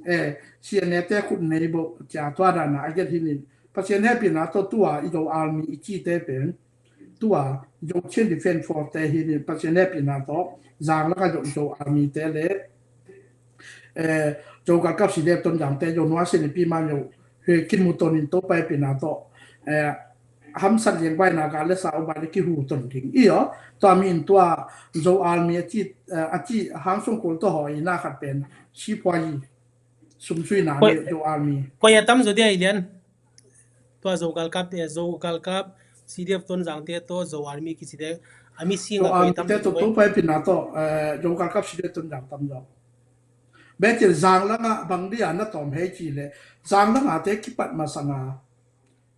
C N A te khut nei bo ca tua dana a get hinin Pasian hepina tawh tua i Zo Army i cite pen tua Zo Chin Defense Force te hi ni Pasian hepina tawh Zang laka Zo, Zo Army te le Zo galkap C D F Tonzang te Zo nua sin pi man Zo he kin mu tonin Topa hepina tawh hamsat liang bai na ga le sa u bai le kihu ton ding i aw. Tua mi in tua Zo Army a ci, a ci Hangsun Khul to ho i na khat pen sipuai sumsuina Zo Army. Koi a tam zo dia i lian. Tua Zo galkap te, Zo galkap C D F Tonzang te to Zo Army kici te a mi sing a koi tam te to. Topa hepina tawh Zo galkap C D F Tonzang tam zo. Bek ci le Zang langa bang dia na tawm hei ci le Zang langa te kipat masanga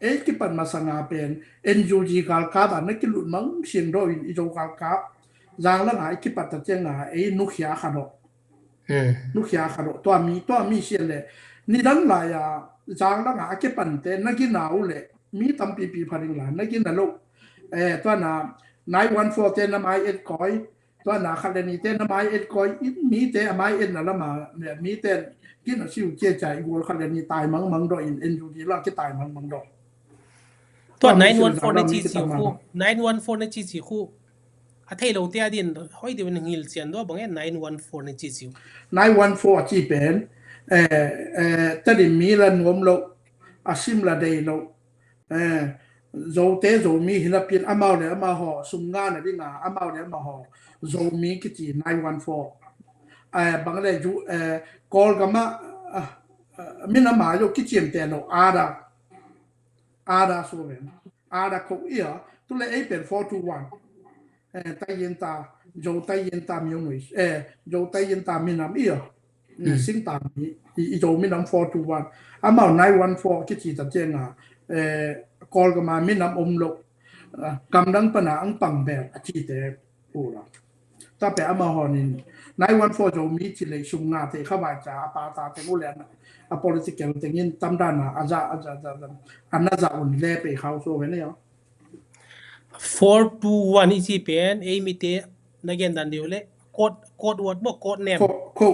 ei kipat masanga pen N U G galkap a na kilut mang siang do in i Zo galkap Zang langa i kipat ta cianga ei nukhia kha do. Nukhia kha do tua mi, tua mi sian le nidang lai a Zang langa a kipante na gina u le mi tampipi pharing la na gina lo. Tua na nine one four te na mai et koi, tua na khat le ni te na mai et koi in mi te a mai et na lama mi te gina siu cia ca i gol khat le ni tai mangmang do in N U G la kitai mangmang do. Tua nine one four na cici khu, nine one four na cici khu a thei lo te a din hoi de ngil cian do bang e nine one four na cici. Nine one four a ci pen ta din mi la nuam lo, a sim la dei lo. Zote Zomi hi napi in amau le amau ho sum ngahna dinga amau le amau ho Zomi kici nine one four. Bang le Kawlgam ah minam a zo kiciamte lo ada, ada suaven ada kho ia. Tu le ei pen four two one. Taiyinta, Zo taiyinta myo nui, Zo taiyinta minam ia. Singtang i Zo minam four two one. Amau nine one four kici ta cianga Kawlgam a minam om lo, gamdang pana ang pang bel a cite ula. Tape amau honin nine one four Zomi ci lei sum nga te kha vai ca a pa ta teng ulen a political tengin tamdana a za a za za a na za un le pe khau so ve ne yo. Four two one i ci pen ei mite na gen dan deu le code, code word maw, code name. Kho, kho,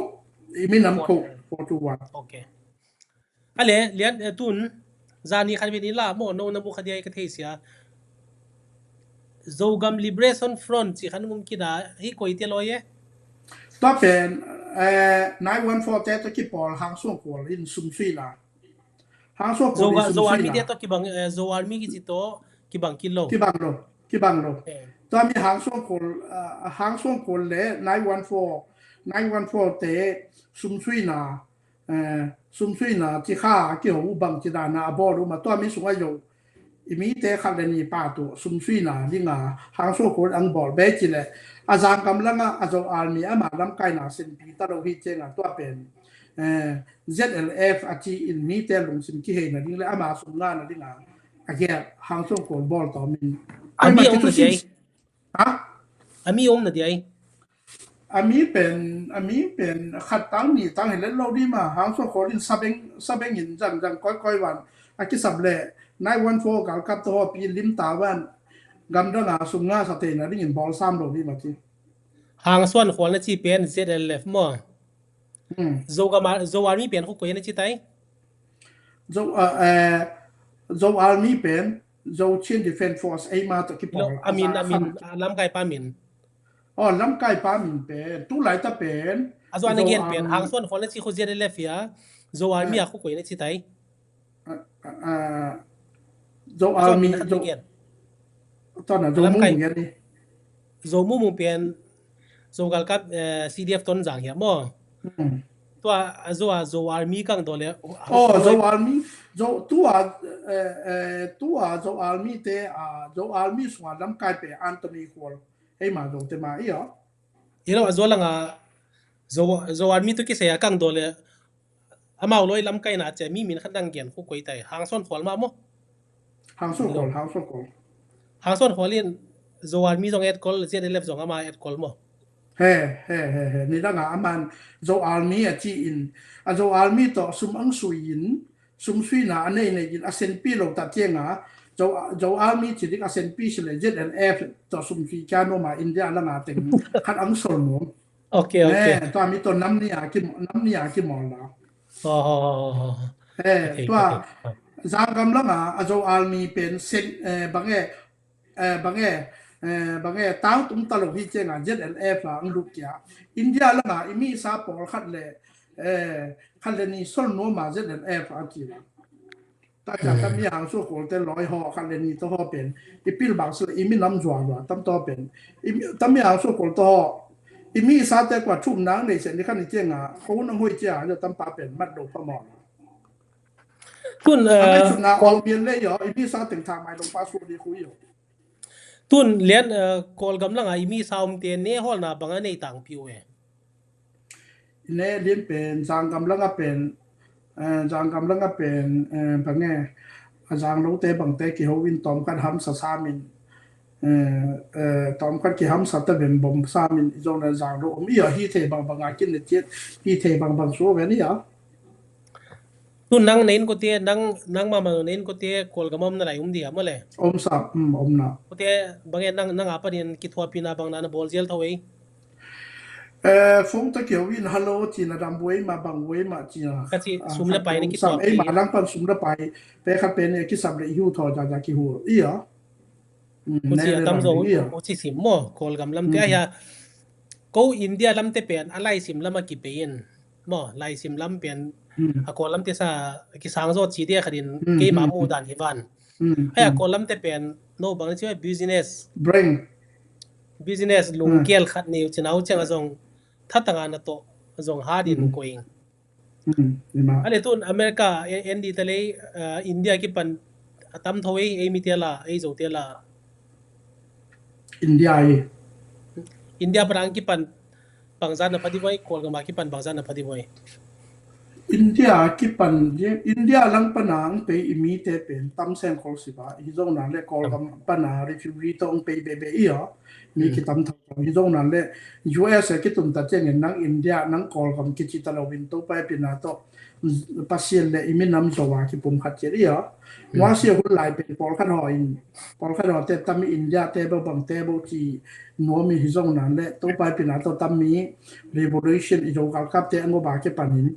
i minam kho, four two one. Okay. A le lian tun zani khat ve ni la maw, no na mu kha dia i ka thei sia. Zogam Liberation Front ci khan ngum kida hi koi te lo ye. Tua pen nine one four te to kipawl Hangsuang Khual in sumsuina. Hangsuang Khual in sumsuina. Zo Army te to kibang, Zo Army kici to kibang kilo. Kibang lo, kibang lo. Tua mi Hangsuang Khual, Hangsuang Khual le nine one four, nine one four te sumsuina, sumsuina ci kha kiho u bang ci dana a bawl u ma tua mi sung a zo. I mite khat le ni pa tu sumsuina dinga Hangsuang Khual ang bawl be ci le a Zangkam langa a Zo Army ama lamkaina sinpi ta lo hi cianga tua pen Z L F a ci in mite lungsim kiheina ding le ama sumngana dinga A gel, Hangsuan khual bawl tawm in. A mi om na diai. Ha? A mi om na diai. A mi pen, a mi pen khat tang, nih tang hi let lo ding mah, Hangsuan khual in sabeng, sabeng in zang zang koi koi van a kisap leh nine one four galkap tawh hawpi lim ta van, gamdang a sum nga sa theihna dingin bawl sam lo ding mah ci. Hangsuan khual na ci pen Z L F maw? Hmm. Zo gam a, Zo Army pen khua koi na ci tai? Zo, ah, eh, Zo Army pen Zo Chin Defense Force, eima tawh kipawl. A min, a min, a lamkai pa min. Oh, lamkai pa min pen, tu lai ta pen. A Zo Army gen pen, Hangsuan khual na ci khua Z L F a, Zo Army a khua koi na ci tai? Ah, ah, ah, Zo Army, Zo, Zo, Zo Mumu pen, Zo galkap, eh, C D F Tonzang hiam maw? Hmm. Tua, a Zo a, Zo Army kang daw le. Oh, Zo Army, Zo, tua, eh, eh, tua, Zo Army te, ah, Zo Army sunga lamkai pen Anthony khual. Eima Zo te mah i aw. I lo a Zo langa, Zo, Zo Army tawh kisai a kang daw le. Amau lawi lamkaina cia mi min khat dang gen khua koi tai. Hangsuan khual mah maw? Hangsuan khual, Hangsuan khual. Hangsuan khual in Zo Army zong etkol, Z L F zong ama etkol maw? He, he, he, he. Nidanga aman Zo Army a ci in, a Zo Army tawh sum ang sui in, sum suina a nei nei in a senpi lo ta cianga, Zo, Zo Army ci dik a senpi si le Z L F tawh sum sui kia nuam a India langa teng khat ang sol nuam. Ok, ok. Eh, tua mi tawh nam nih a ki, nam nih a kimawl la. Oh, oh, oh, oh. Eh, tua Zangam langa a Zo Army pen sen, eh, bang e, eh, bang e, eh, bang e, tang tum ta lo hi cianga Z L F a ang lut kia. India langa i mi sa pawl khat le, eh, khat le ni sol nuam a Z L F a kila. Tua ciang tami Hangsuan khual te lawi haw khat le ni tawh haw pen i pil bang si le i minam zuazua tam tawh pen i mi, tami Hangsuan khual tawh haw i mi sate kua thum nang nei sen ni khan i cianga ko nang hoi cia a tam pa pen mat do pha maw. Tun, a ngai sutna aw mian le yaw i mi sa teng tha mai dong pa su di khu yaw. Tun lian, eh, Kawlgam langa i mi sa omte ne hawlna banga nei tangpi uh e? I ne lian pen Zanggam langa pen, eh, Zanggam langa pen, eh, bang e, a Zanglote bangte kiho in tawmkhat hamsa samin, eh, eh, tawmkhat kihamsa ta ven bom samin i zong le Zanglo om i a hi thei bangbanga kin le ciat hi thei bangbang su ven i a. Tun nang na innkuante, nang, nang mahmah na innkuante Kawlgam om na lai um dia maw le? Om sa, um, om na. Kuate bang e nang, nang a panin kithuapina bang na na bawl zial tho ei? Eh, phone ta kio in hello cina dam buai ma bang buai ma cina. Ka ci sum le pai ni kithuapi. Ei ma lang pan sum le pai. Pe khat pe ni kisam le ihu tho ja ja kihu. Ia. Kuci a tam zo, kuci sim maw, Kawlgam lamte a hia. Ko India lamte pen a laisim lama kipe in maw, laisim lam pen a Kawl lamte sa kisang zo ci dia khatin keima mu dan hi van. Hei a Kawl lamte pen no bang ci business. Brain. Business lungkel khat ni u cinau ciang a zong thatanga na to zong hadin koing. Ale tun America, N D ta lei, India kipan a tam tho ei, ei mi tia la, ei zo tia la. India ei. India parang kipan bangzan na padi voi, Kawlgama kipan bangzan na padi voi. India kipan, India lang pana ang pei i mi te pen tam seng Kawl siba, i zong na le Kawlgam pana refugee to ang pei bebe i a, mi kitam tho. Hi zong nan le U S a kitum ta ciangin nang India nang Kawlgam kici ta lo in Topa i pina tawh Pasian le i minam zo a kipum khat ciat i a. Ngua sia hun lai pen pawlkhat haw in, pawlkhat haw te tami India te bo bang te bo ci nuam i hi zong nan le Topa i pina tawh tami revolution i zo galkap te a ngop a kipan in,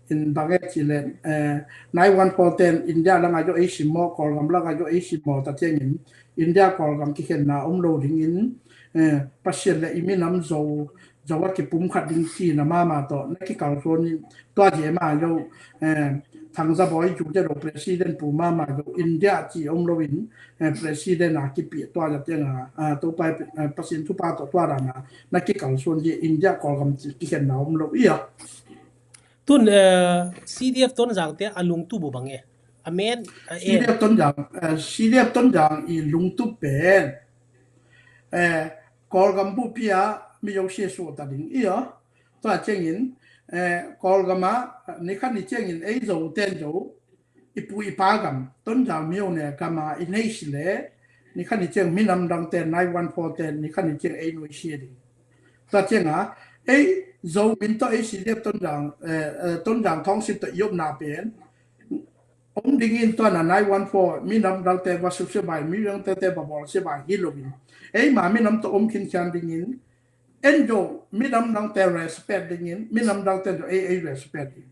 in bang e ci le, eh, nine one four ten India langa zo ei sim maw, Kawlgam langa zo ei sim maw ta ciangin India Kawlgam kikhenna om lo dingin, eh, Pasian le i minam zo, zo a kipum khat ding cina mama tawh na kikalsuan in tua zi ema zo, eh, Thangza Bawi Ju Jado President pu mama zo India ci om lo in, eh, President a kipi tua za tianga, ah, Topa, eh, Pasian thupha tawh tua dana na kikalsuan zi India Kawlgam kikhenna om lo i a. Tun, eh, C D F Tonzang te a lungtup uh bang e? A men, a en. C D F Tonzang, eh, C D F Tonzang i lungtup pen, eh, Kawlgam bupi a mi zo sia suah ta ding i a. Tua ciangin, eh, Kawlgam a, ni khat ni ciangin ei zo ten zo, i pu i pa gam, Tonzang myo ne gam a i nei si le, ni khan i ciang minam dang ten, nine one four ten, ni khan i ciang ei nuai si ding. Tua ciang a, ei Zo min to ei si le Tonzang, eh, eh, Tonzang thong si to i opna pen, om dingin tua na nine one four, minam dang te va sup se bai, mi dang te te va bol se bai, hi lo in. Ei ma minam to om khin kian dingin, en jo, minam dang te respect dingin, minam dang te jo ei, ei respect ding.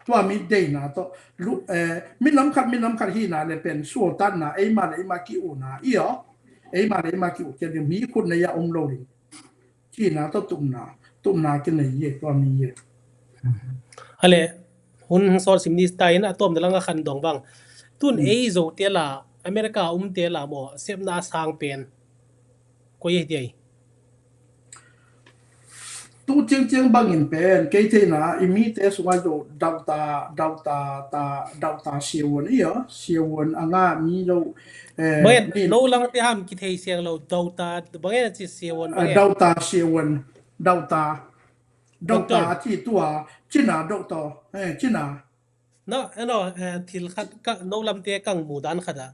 Tua mi deina tawh, lu-, eh, minam khat, minam khat hina le pen sualtatna, eima le eima ki-una, i aw, eima le eima ki-u kia ding, mi khut na ia om lo ding. Cina tawh tupna, tupna ki nei ye, tua mi ye. Ale, hun sawt sim ni ta in a tawm na lang a khan dong bang. Tun ei zo te la, America um te la maw, sepna a sang pen. Koi ei ti ei. Tu ciangciang bangin pen, kei theina, i mite sunga zo, dauta, dauta, ta, dauta siawon, i aw, siawon, a nga mi zo, eh, bangin, no lang te ham ki thei siang lo, dauta, bangin a ci siawon, eh, bangin. Dauta siawon, dauta, dauta, doctor. A ci tua, cina, doctor, eh, cina. No, no, eh, thil khat, ka, no lam te kang mu dan khat a.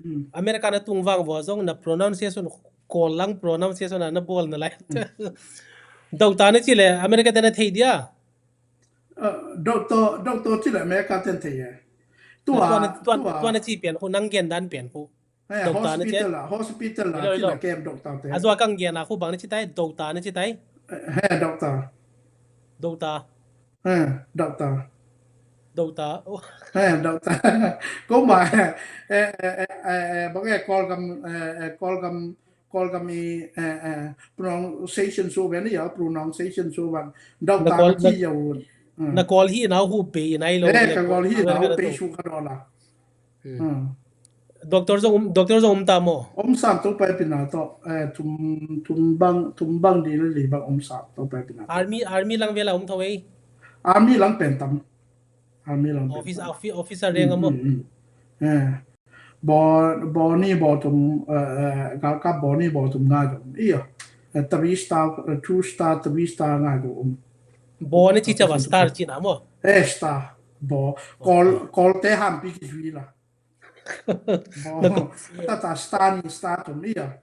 Hmm. America na tung vang vua zong na pronunciation, Kawl lang pronunciation a na bawl na lai. Hmm. Dauta na ci le, America te na thei dia? Eh, doctor, doctor ci le America ten thei e. Tua, tua na, tua, tua, tua na ci pian khu, nang gen dan pian khu. He, doctor na ci. Hospital a, hospital a, ilo, ilo. Ci le kem doctor te. A zua kang gen a khu bang na ci tai, dauta na ci tai. He, doctor. Dauta. Eh, dauta. Dauta. Oh. Eh, dauta. Ko ma, eh, eh, eh, eh, eh, bang e Kawlgam, eh, eh, Kawlgam, Kawlgam i, eh, eh, pronunciation so ben ya, pronunciation so ben. Dauta na Kawl, ci na, ya un. Hmm. Na Kawl hi nau hu bei nai lo. Eh, le ka Kawl hi nau bei su ka dola. Hmm. Hmm. Doctor zong um, doctor zong um ta maw? Om sam to pai pina to, eh, thum, thum bang, thum bang di le li bang om sam to pai pina to. Army, army lang vela um tho ei. Army lang pen tam. Army lang pen tam. Office, office, officer reng a maw? Hmm, hmm, hmm. Eh. Bo, bo ni bo thum, eh, eh, galkap bo ni bo thum nga dong. Iyo. Eh, three star, eh, two star, three star nga dong um. Bo ni ci ca ba star ci na maw? Eh, star. Bo. Kawl, Kawl te ham pi ki zui la. Bo. Tata star ni star tum iya.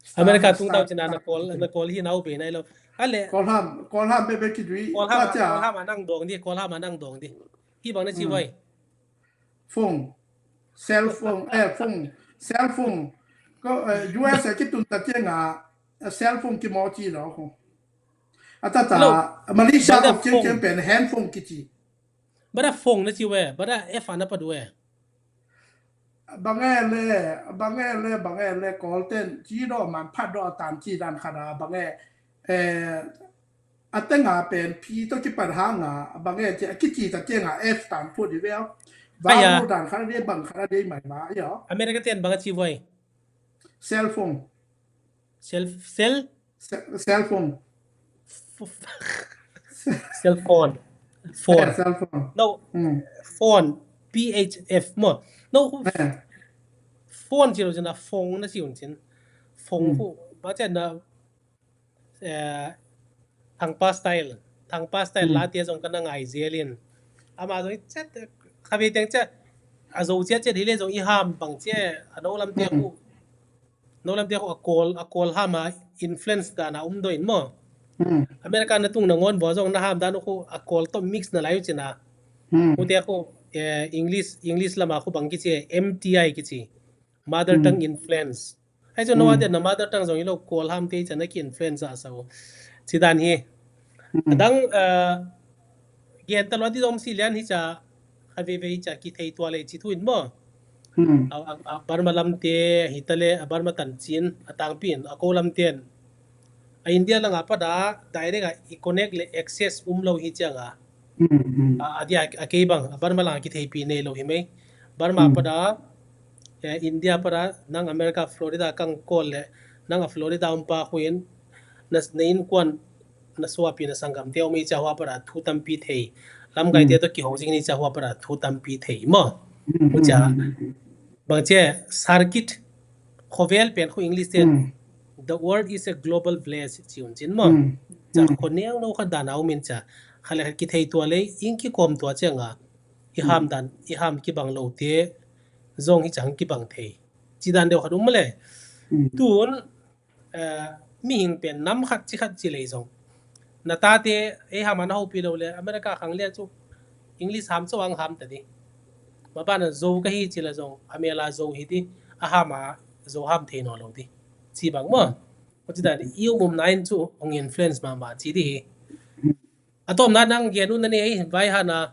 Star, America tung star, tau cina na star. Kawl, na Kawl hi nau bei nai lo. Ale. Kawl ham, Kawl ham be be ki dui. Kawl ham, Kawl ham a nang dong di, Kawl ham a nang dong di. Hi bang na ci vai. Hmm. Phone. Cell phone, eh, phone. Cell phone. Ko, eh, U S a ki tun ta tiang a, eh, cell phone ki mo ci lo ko. A tata, hello. Malaysia ko kiang kiang pen handphone ki ci. Bada phone na ci we, bada F a na pat we. Bang e le, bang e le, bang e le, Kawl ten, ci do man, pat do a tan ci dan khat a, bang e, eh, a teng a pen, P to ki pat hang a, bang e ci, a ki ci ta kiang a, F tan put di we. Aya. Bang dan khat a di, bang khat a di mai ma, yo. America ten bang a ci we. Cell phone. Cell, cell? Ce-, cell phone. F-, cell phone. Phone. Yeah, cell phone. No. Mm. Phone. P H F mo. No. Yeah. Phone ci lo cin a phone na ci un cin. Phone. Mm. Khu, ba cin na, eh, Thangpa style. Thangpa style. Mm. La tia zong ka na ngai zel in. Ama zong i chet, kha ve teng chet. A zo cia chet hi le zong i ham bang cia, a no lam tia khu. No lam te khu a Kawl, a Kawl ham a influence dan a um do in maw. Hmm. America na tung na ngon bo zong na ham dan khu a Kawl to mix na lai u cin a. Hmm. Khu te khu, eh, English, English lam a khu bang ki ci, M T I ki ci. Mother tongue influence. Ai cu no a te na mother tongue zong i lo Kawl ham te i cin a ki influence a sa u. Ci dan hi. Hmm. A dang, eh, gen ta lo a ti zong si lian hi ca, kha veve hi ca ki thei tua le ci thu in maw. Hmm. A, a, a Burma lam te hi ta le, a Burma tan cin, a tangpi in, a ko lam ten. A India lang a pat a, direct a i connect le access um lo hi ciang a. Hmm, hmm. A, a dia, a kei bang, a Burma lang a ki thei pi nei lo hi mei. Burma pat a, eh, India pat a, nang America, Florida kang Kawl le, nang a Florida um pa khu in, na, na innkuan, na suapi na sanggam te om i cia hua pat a thu tampi thei. Lamkai te to kihong zing ni cia hua pat a thu tampi thei maw. Cia, bang cia circuit, khovel pen khu English te, the world is a global village ci un cin maw. Cia kho neu no khat dan a um in cia, kha le kha ki thei tua le, ing ki kom tua cia nga. i ham dan, i ham kibang lote zong hi ciang kibang thei. Ci dan deuh khat um mah le. Tun, eh, mihing pen nam khat ci khat ci lei zong, na tate ei ham a na hopih lo le America khang lian cu English ham cu ang ham ta ding. Maban a Zo ka hi ci le zong a mel a Zo hi ding, a ham a Zo ham thei nawn lo ding. Ci bang maw. Ko ci dan i um umna in cu hong influence mahmah ci ding hi. A tawpna nang gen uh na nei, vai hana.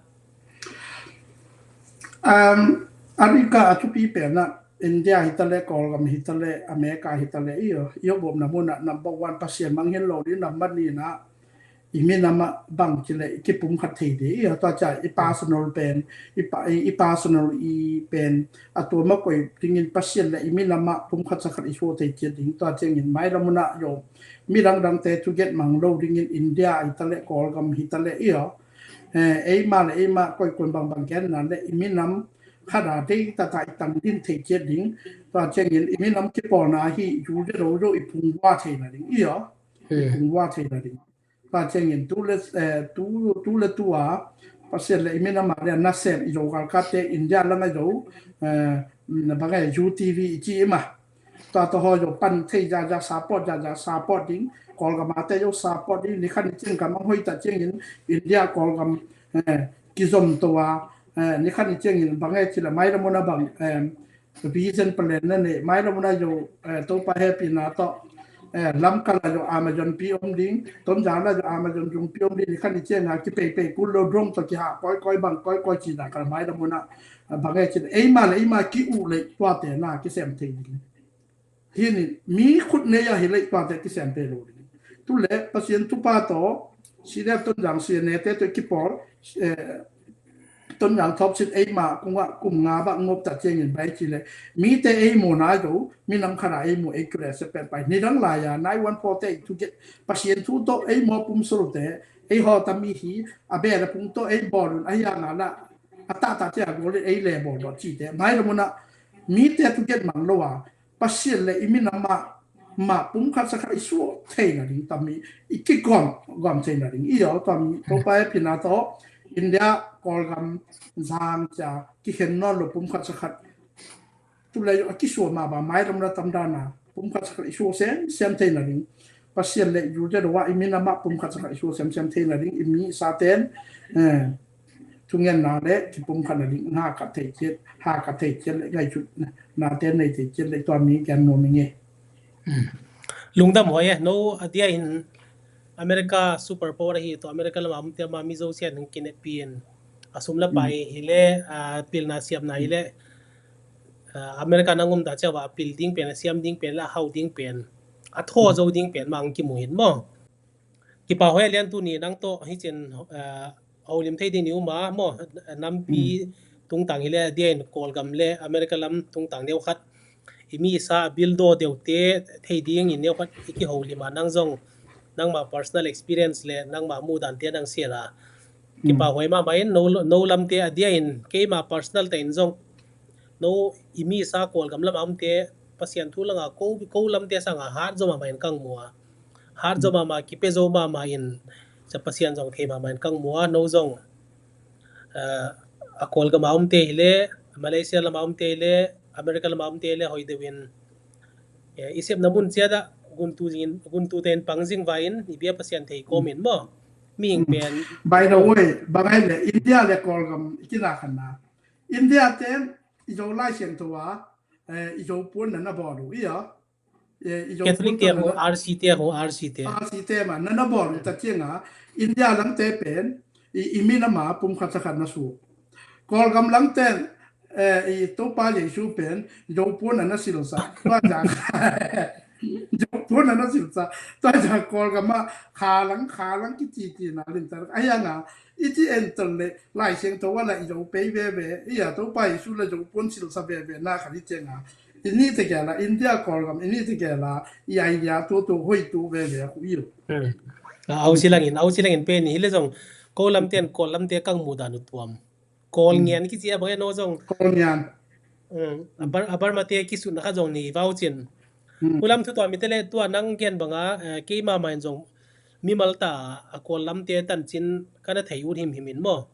Um, America a thupi penah India hi ta le, Kawlgam hi ta le, America hi ta le, i i hopbawmna munah number one Pasian manghin lo ding, number ninah i minamah bang ci le i kipumkhat thei ding, i tua cia i personal pen, i, pa, i, i personal i pen a tua mah koih dingin Pasian le i minamah pumkhat sakhat i suah thei ciat ding, tua ciangin mailam munah i midang dangte thuget mang lo dingin India hi ta le, Kawlgam hi ta le, i aw. Eh, eima le eima koikoi bangbang genna le i minam khat a dei tata i tang din thei ciat ding, tua ciangin i minam kipawlna hi zu de lo zo i phungvua theina ding, i aw. I phungvua theina ding. Tua ciangin tu le, eh, tu, tu le tu a Pasian le i minam a le nasem i zo galkate India langa zo, eh, na bang e U T V i ci i ma. Tua tawh haw zo pan thei zaza support, zaza support ding, Kawlgam a te zo support ding, ni khan i cing gam ang hoih ta ciangin India Kawlgam, eh, kizom to a, eh, ni khan i ciangin bang e ci le mailam munah bang, eh, vision plan na nei, mailam munah zo, eh, Topa hehpihna tawh, eh, Lamka la zo Amazon pi om ding, Tonzang la zo Amazon zung pi om ding, ni khan i ciangin a kipeipei kul lo drone tawh kihah kawikawi bang kawikawi ci dan kal mailam munah, eh, bang e ci le eima le eima ki uh le tuate na kisem thei ding. Hi ni, mi khut nei a hi le tuate kisem thei lo ding. Tu le Pasian thupha tawh, C D F Tonzang C N A te tawh kipawl, eh, Tonzang thawpsit eima kungah kum nga bah ngop ta ciangin bai ci le mite ei mawhna zo, minam khat a ei mawh ei kile se pen pai. Nidang lai a nine one four te i thuget Pasian thu tawh ei mawh pum sulte, ei haw ta mi hi, a bel a pung tawh ei bawl un, a hiang a na, a tata te a bawl in ei le bawl bawl cite. Mailam munah mite thuget mang lo a, Pasian le i minamah mah pumkhat sakhat i suah theina ding tami, i kigawm gawm theina ding i aw tami, Topa hehpihna tawh India, Kawlgam, Zang cia kikhen nawn lo pumkhat sakhat. Tu le a kisuah mah ba mailam na tamdana pumkhat sakhat i suah semsem theina ding. Pasian le zu de lo a i minamah pumkhat sakhat i suah semsem theina ding, i mi i sa ten, eh, thungetna le kipumkhatna ding, hahkat thei ciat, hahkat thei ciat le ngaihsutna te nei thei ciat le tua mi gen nuam i ngei. Lungdam huai e, no a dia in America super power ahi tawh America lamah omte ama Mizo sian hong kineppi in a sum le pai hi le, a pilna siamna hi le, a America nang om ta ciah a pil ding pen, a siam ding pen le a hau ding pen, a thaw zo ding pen mah hong kimu hin maw. Kipa huai a lian tuni nang tawh hi cin, a holim thei ding ni uma maw, nampi tungtang hi le a dia in Kawlgam le America lam tungtang neu khat i mi i sa a bil daw deuhte thei ding in neu khat i kiholim a nang zong nangma personal experience le nangma muhdante nang sial a kipa huai mahmah in no, no lamte a dia in keima personal ta in zong no i mi i sa Kawlgam lam a omte Pasian thu langa ko, ko lamte sanga hat zaw mahmah in kang mua. Hat zaw mahmah, kipia zaw mahmah in, cia Pasian zong thei mahmah in kang mua, no zong, eh, a Kawlgam a omte hi le, Malaysia lam a omte hi le, America lam a omte hi le, hoih deuh in, eh, i sepna mun ciat ah guntu zingin, guntu tein pang zing vai in, i bia Pasian thei kawm in maw. Mihing pen. By the way, bang ai le, India le Kawlgam i kina khanna. India ten i Zo Lai Siangtho a, eh, i Zo puan na na bawl uh, i a. Eh, i Zo Catholic puan te na ho, na R C te ho, R C te. R C te ma, na na bawl uh ta cianga, India lang te pen, i, i minam a pumkhat sakhat na su. Kawlgam lang ten, eh, i Topa Jesu pen, Zo puan na na silsa. Tua zang, Zo puan na na silsa. Tua zang Kawlgam a, kha lang, kha lang kici ci na lim ta. A hiang a, i ci en ton le, Lai Siangtho a la i Zo pei veve, i a Topa Jesu la Zo puan silsa veve, na kha ni cianga. I ni te kia la, India Kawlgam, i ni te kia la, i idea tu tu, hoi tu veve, a ku i lo. Hmm. A, au si langin, au si langin pen, hi le zong, ko lam ten, Kawl lam te kang mu dan u tuam. Kawl ngian kici a bang e no zong. Kawl ngian. Hmm. A Bar-, a Burma te kisutna kha zong ni vau cin. Hmm. Kulam thu tua mi te le tua nang gen banga, eh, keima main zong mimal ta a Kawl lamte tancin kana thei ut himhim in maw.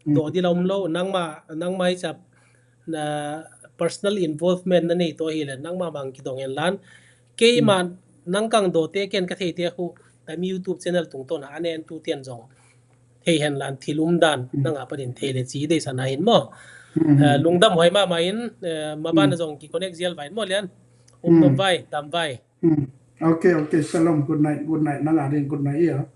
dawh dil a om lo, nangma nangma hi ciap na personal involvement na nei tawh hi le nangma mang kidong hen lan. Keima nang kang dawte ken ka theite khu tami YouTube channel tungtawn a nen tu tian zong thei hen lan thil um dan nang a panin thei le ci deisana hin maw. Lungdam huai mahmah in, maban a zong ki connect zial vai maw Lian. Um dam vai, dam vai. Okay, okay, shalom, good night, good night, nang a din good night ia.